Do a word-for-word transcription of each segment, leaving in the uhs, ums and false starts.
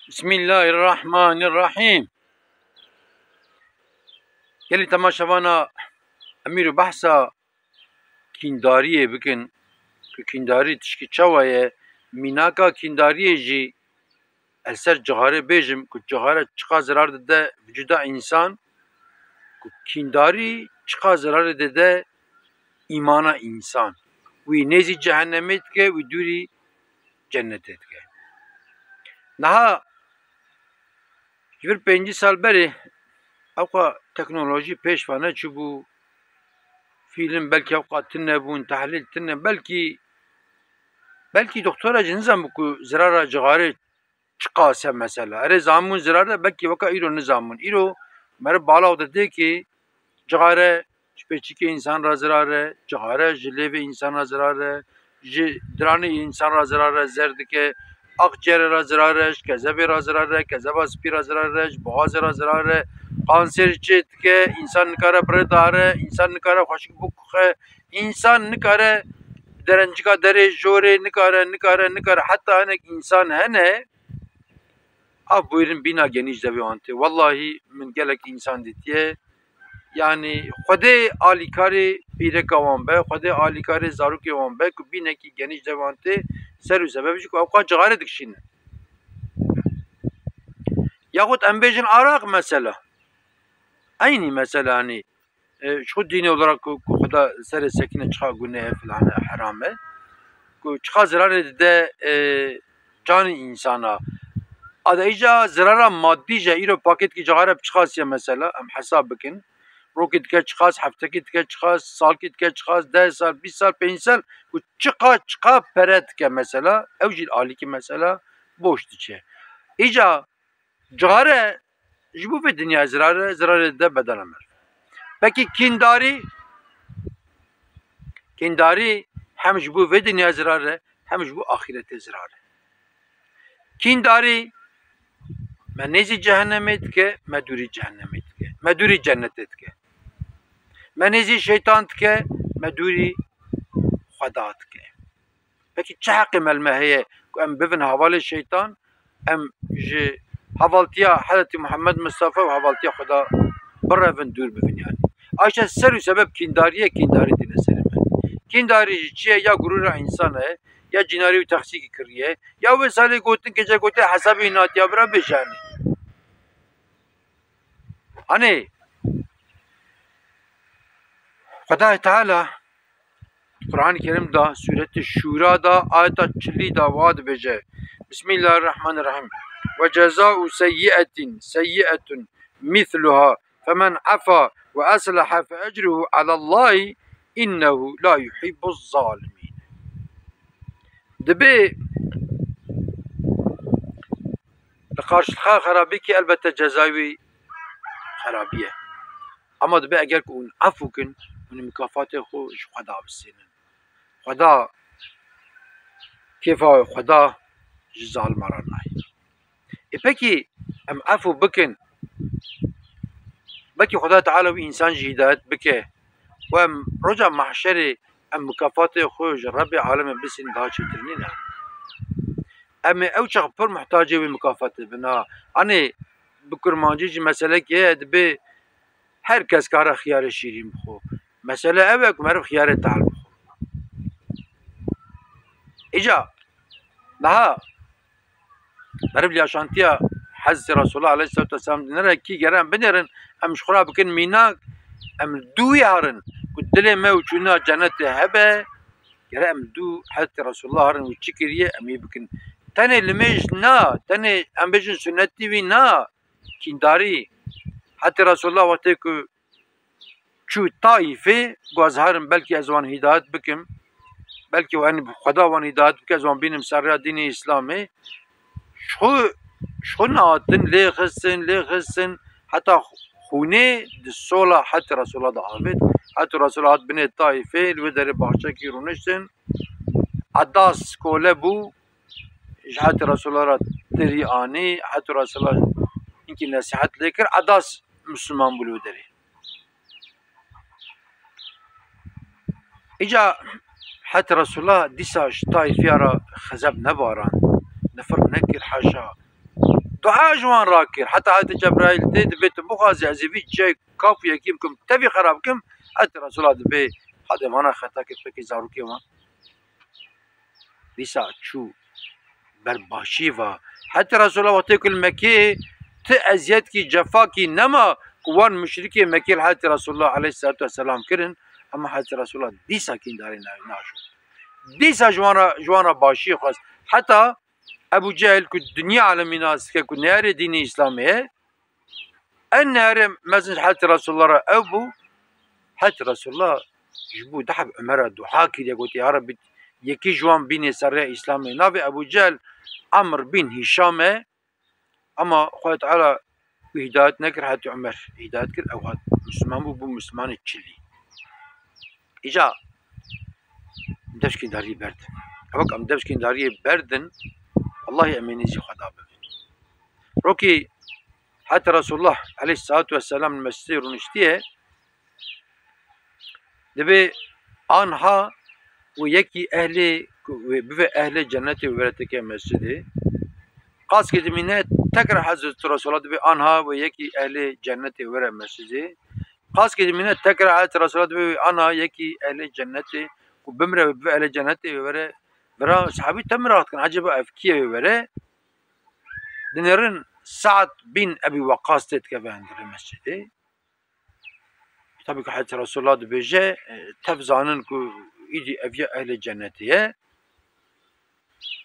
Bismillahirrahmanirrahim. Gelî temaşevana, em îro behsa kîndariyê bikin, ku kîndarî tişkî çawa ye, mînaka kîndariyê jî ez ser cixarê bêjim, ku cixare çiqa zirar dide vücuda însan, ku kîndarî çiqa zirarê dide îmana însan. Wî nêzî cehennemê dike, wî dûrî cennetê dike. Niha ji vir pêncî sal berê ewqa teknolojî pêş ve neçûbû, fîlm belkî ewqa tune bûn, tehlîl tune, belkî, belkî doktora jî nizanbû ku zirara cixarê çiqas e mesela. Erê, zanbûn zirar e, belkî weka îro nizanbûn. Îro meriv balav dide ki cixare ji pêçikê însan re zirar e, cixare ji lêvê însan re zirar e, ji diranê însan re zirar e, zer dike, aqciyerê re zirar e, ji kezebê re zirar e, kezeba spî re zirar e, ji boxazê re zirar e, kanser çê dike, însan nikare bi rê dare, însan nikare xweşik bû kuxe, însan nikare derencika derê jorê, nikare, nikare, nikare. Heta hinek însan hene, Av bûyrin bîna genî ji devê wan tê. Wellahî min gelek însan dîtiye. Yanî Xwedê alîkarê pîreka wan be, Xwedê alîkarê zarokê wan be ku bînekî genî ji devê wan tê, ser û sebeb jî ku ewqa cixarê dikişînin. Yaxud em bêjin araq mesela. Eynî mesela, hanî e, ji xwe dînê olarak ku, ku Xweda serê sekine çiqa gune ye, filane heram e, ku çiqa zirarê dide, e, canê însana. A de îca zirara madî je, îro paketkî cixare bi çiqas ye mesela, em hesab bikin. Rokî dike çiqas, heftekî dike çiqas, salkî dike çiqas, deh sal, bîst sal, pêncî sal, ku çiqa, çiqa pere dike mesela, ew jî alîkî mesela boş diçe. Îca Cixare ji bo vê dinyayê zirar e, zirarê dide bedena meriv. Pekî kîndarî, kîndarî hem ji bo vê dinyayê zirar e, hem ji bo axîretê zirar e. Kîndarî me nêzî cehennemê dike, me dûrî cehennemê dike, me dûrî cennetê dike. Me nêzî şeytan dike, me dûrî Xweda dike. Pekî çi heqê me li me heye ku em bibin hevalê şeytan, em ji hevaltiya Hezretî Muhammed Mistefa û hevaltiya Xweda birevin, dûr bibin yanî? Ayşe ser û sebeb kîndarî ye, kîndarî tîne serê me. Kîndarî jî çi ye? Ya gurûra însan e, ya cînarî û texsîkî kiriye, ya wê salê gotin kêçe gote hesabê wî natiya bira bêje hanê. Hanê Xwedayê Teala Qur'an-ı Kerim da, Sûretê Şûra da, ayeta çilî da wa dibêje. Bismillahirrahmanirrahim. Ve cezau seyyi'etin seyyi'etun misluha femen afa ve asleha fe ecruhu alallahi innehu la yuhibbuz zalimin. Dibê li qarşiliqa xerabîkî elbette cezayê wî xerabî ye. Ama dibe eger ku hûn efû kin, hûn ê mikafatê xwe ji Xweda bistênin. Xweda kêfa Xweda ji zalima re nayê. Ê pekî em efû bikin, belkî Xweda Teala wî însan jî hîdayet bike û em roja mahşerê em mikafatê xwe ji Rebbê alemê bistînin, daha çêtir nîne? Em ê ew çax pir muhtacê wê mikafatê bin. Ha, anê bi kurmancî jî meselekê heye, dibê her kes kare xiyarê şîrîn bixwe. Mesele ew e ku meriv xiyarê tehl bixwe. Îca niha meriv li yaşantiya Hezretî Resulullah aleyhisselatu vesselam dinêre kî gere em binêrin, em ji xwe re bikin mînak, em li dû wî herin ku dilê me û çûna cenetê hebe, gere em li dû Hezretî Resulullah herin, wî çi kiriye, em wî bikin. Tenê limêj na, tenê em bêjin sunnetî wî na, kîndarî. Hezretî Resulullah wextê ku çû Taîfê, got, ez herim, belkî ez wan hîdayet bikim, belkî wan, Xweda wan hîdayet bike, ez wan bînim ser rêya dînê Îslamê. Ji xwe, ji xwe nehatin, lê xistin, lê xistin, heta xûnê di sola Hezretî Resulullah de avêt. Hezretî Resulullah hat binê Taîfê, li wê derê baxçekî rûniştin. Edas kole bû, ji Hezretî Resulullah re tirî anî, Hezretî Resulullah hinkî nesîhet lê kir, Edas Misliman bû li wê derê. Îca Hezretî Resulullah dîsa ji Taîfiya re xezeb nebarand, nifir nekir, haşa. dua ji wan rakir. Heta Hezretî Cebraîl tê dibê tu bixwazî ez ê vî cihê kaf û yekî bikim, tevî xera bikim, Hezretî Resûlullah dibê hadê vana xeta kir pekî zarokê wan. Dîsa çû ber başî va. Heta Resulullah wextê ku li Mekê ti eziyetkî, cefakî nema ku wan muşrikê Mekê li Heta Resulullah aleyhissalatu vesselam kirin, ama Heta Resulullah dîsa kîndarî na-, naşo. Dîsa ji wan re, ji wan re başiyê xwest. Heta Ebu Cehil ku dinya alemî nas dike ku neyarê dînê Îslamê ye, en neyarê mezin ji Heta Resulullah re ew bû, Heta Resulullah ji bo dehb Umer re dua kiriye, gotiye, "Ya Rebbi, yekî ji wan bînê ser rêya Îslamê." Navê Ebu Cehil Amr bin Hîşam e, ama Xwedê Teala wî hidayet nekir, Heta Umer hidayet kir, ew hat Misliman bû, bû Mislimanê çilî. Îca em dev ji kîndariyê berdin. Ew wek em dev ji kîndariyê berdin, wellahî em ê nêzî Xweda bibin. Rokî Heta Resulullah aleyhissalatu vesselam li mescidê rûniştiye, dibê anha û yekî ehlê ku wê bive ehlê cennetê wê were teke mescidê. Qaskê dimîne tekrar Hezretî Resulullah dibê anha wê yekî ehlê cennetê were mescidê. Qaskê dimîne tekrar Hezretî Resulullah dibê wê ana yekî ehlê cennetê ku bimre wê bive ehlê cennetê wê were vira. Sahabî tev miraq dikin, ecêba ev kî ye wê were? Dinêrin Sa'd bin Ebî Weqqas tê dikeve hundirê mescidê. Tabii ki Hezretî Resulullah dibêje, e, tev zanin ku îdî ev ya ehlê cennetê ye.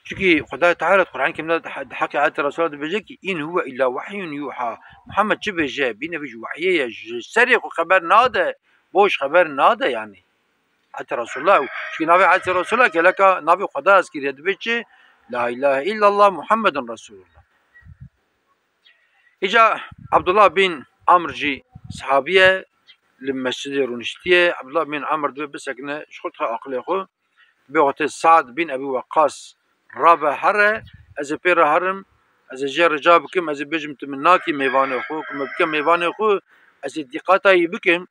Çunkî Xwedayê Teala di Qur'an Kerim de di heqê Hezretî Resulullah dibêje ki, "In huve illa wehyun yuha." Muhammed çi bêje? Bîne vî ji wehyê ye, ji serê xwe xeber nade, boş xeber nade yani. Hezretî Resulullah, çunkî navê Hezretî Resulullah geleka navê Xwedayê ez kiriye, dibê çi? La ilahe illallah Muhammedun Resulullah. Îca Abdullah bin Amr jî sahabî ye, li mescidê rûniştiye. Abdullah bin Amr dibê bisekine, ji xwe dixe aqilê xwe. Dibê wextê Sa'd bin Ebî Weqqas rabe here, ez ê pê re herim, ez ê jê rica bikim, ez ê bêjim tu min nakî mêvanê xwe, ku min bike mêvanê xwe, ez ê dîqata wî bikim,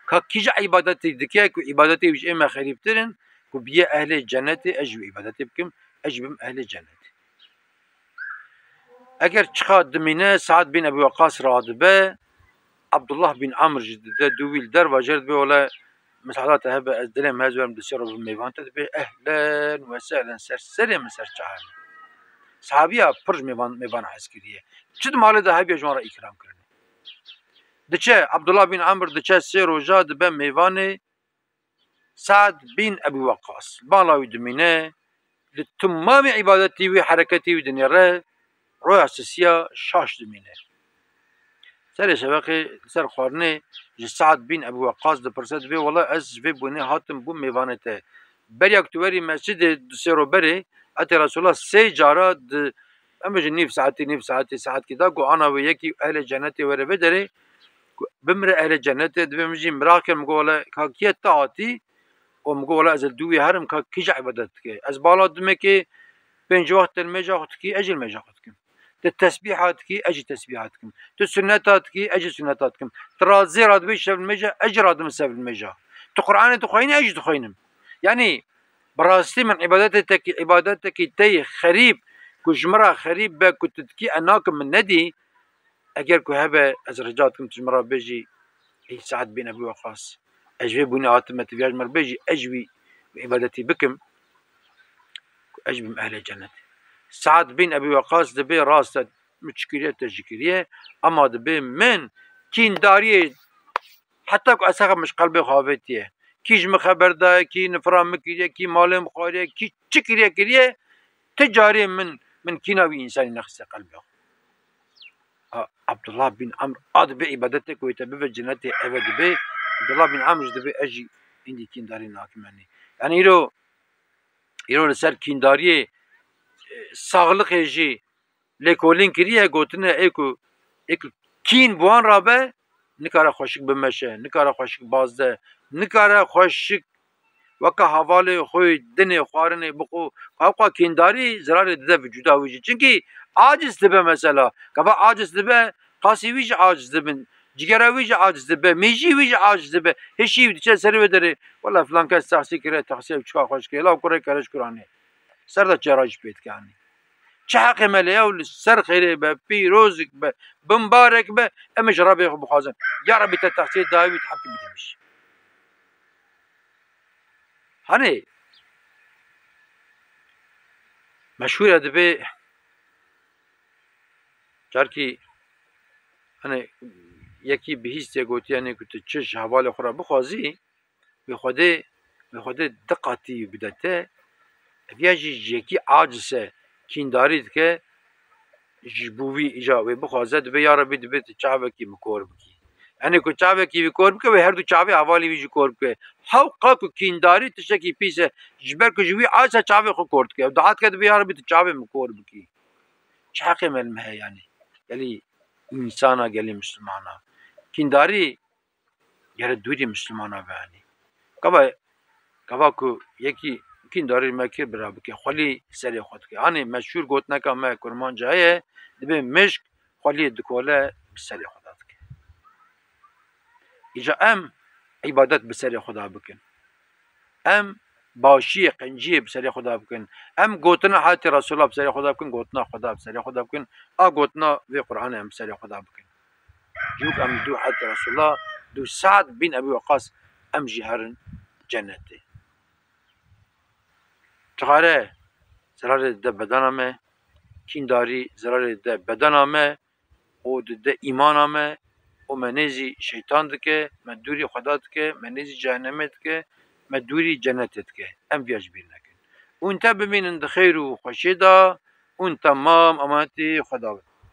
ka kîja îbadetê dike, ku îbadetê wî ji ê me xerîbtir in, ku biye ehlê cennetê, ez jî wî îbadetê bikim, ez jî bim ehlê cennetê. Eger çiqa dimîne, Sa'd bin Ebî Weqqas radibe, Abdullah bin Amr jî dide dû wî li derva jê re dibê, wele, misada te hebe, ez dilê min hezwerim du sê roj bim mêvan te, dibê, ehlen we sehlen, ser serê min, ser çavê min. Sahabiya pir ji mêvan, mêvana hez kiriye. Çi di malê de hebiye ji wan re îkram kirine. Diçe, Abdullah bin Amr diçe sê roja dibe mêvanê, Sa'd bin Ebî Weqqas. Bala wî dimîne, li timamê îbadetî wî, hereketî wî dinêre, roya sisiya şaş dimîne. Serê şeveqê li ser xwarinê ji Sa'd bin Ebî Weqqas dipirse, dibê, wela ez ji vê bûnê hatim bûm mêvanê te. Beriya ku tu werî mescidê du sê ro berê, Heta Resulullah sê cara di, em bêjin nîv saetî, nîv saetî, saetkî da ku ana wê yekî ehlê cennetê were vê derê, ku bimire ehlê cennetê, dibê min jî miraq kir, min got, wele, ka kî ye te hatî? Û min got, wele, ez li dû wî herim, ka kîja îbadet dike? Ez bala dimekê pênc wext te li mêja xwe dikî, ez jî li mêja xwe dikim. Tu tesbîha dikî, ez jî tesbîha dikim. Tu sunneta dikî, ez jî sunneta dikim. Tu razê radibî şev li mêja, ez jî radibim şev li mêja. Tu Qur'anê dixwînî, ez jî dixwînim. Yanî, bi rastî min îbadetê tekî, îbadetekî tey xerîb, ku ji min re xerîb be, ku tu dikî, ez nakim, min nedî. Eger ku hebe, ez rica dikim, tu ji min re bêjî, ey Sa'd bin Ebî Weqqas, ez ji vê bûnê hatime, tu viya ji min re bêjî, ez jî wî îbadetî bikim, ku ez jî bim ehlê cennet. Sa'd bin Ebî Weqqas dibê, rast e, min çi kiriye, te jî kiriye, ema dibê min kîndariyê, heta ku ez heqim ji qelbê xwe avêtiye. Kî ji min xeber daye, kî nifira min kiriye, kî malê min xwariye, kî çi kiriye kiriye, ti carê min, min kîna wî însanî nexiste qelbê xwe. A, Abdullah bin Amr a dibê îbadetê ku wê te bibe cennetê, ev e dibê. Abdullah bin Amr jî dibê ez jî hindî kîndarî nakim, yanî. Yanî îro, îro li ser kîndariyê, e, saxlixê jî lêkolîn kiriye, gotine ê ku, ê ku kîn bi wan rabe, nikare xweşik bimeşe, nikare xweşik bazde, nikare xweşik weke hevalê xwe dinê xwarinê bixwe, ka weka kîndarî zirarê dide vücuda wî jî. Çimkî aciz dibe mesela. Gava aciz dibe, qasî wî jî aciz dibin. Cigera wî jî aciz dibe. Mêjî wî jî aciz dibe. Hişî wî diçe serê wê derê. Wela filan kes texsî kire, texsî ew çika xweş kire. Law kurê kere ji kuranê. Ser de çêra jî pê dike, yanî. Çi heqê me lê ye? Ew li ser xêrê be, pîrozik be, bimbarek be, em ê ji Rebê xwe bixwazin. Ya Rebî te textê dawî wî, hekî bidîmiş. Hani meşhûr e, dibê carkî, hani yekî bihîstiye, gotiye, hani ku tu çi ji hevalê xwe re bixwazî, wê Xwedê, wê Xwedê di qatî bide te. Ev ya jî ji yekî aciz e, kîndarî dike, ji bo vî îca wê bixwaze, dibê, ya Rebî, dibê tu çavekî min kor bikî. Enê ku çavekî wî kor bike, wê her du çavê hevalî wî jî kor bike. Hewqa ku kîndarî tiştekî pîs e, ji ber ku ji wî aciz e, çavê xwe kor dike. Ew diha dike, dibê, ya Rebî, tu çavê min kor bikî. Çi heqê me li me heye yanî? Gelî însana, gelî Mislimana. Kîndarî gere dûrî Mislimana be yanî. Gava, gava ku yekî kîndarî me kir bira bike, xwelî serê xwe dike. Hanê meşhûr gotineka me kurmanca heye, dibê mişk xweliyê dikole, bi serê xwe de dike. Îca em îbadet bi serê xwe de bikin. Em başiyê, qenciyê bi serê xwe de bikin. Em gotina heyatê Resûla bi serê xwe de bikin, gotina Xweda bi serê xwe de bikin. A gotina vê Qur'anê em bi serê xwe de bikin. Ji wek em dû heyatê Resûla, dû Sa'd bin Ebî Weqqas, em jî herin cennetê. Çixare zerarê dide bedena me, kîndarî zerarê dide bedena me û dide îmana me û me nêzî şeytan dike, me dûrî Xweda dike, me nêzî cehennemê dike, me dûrî cennetê dike. Em viya ji bîr nekin. Hûn te bimînin di xêr û xweşiyê de, hûn temam emanetî Xweda bin.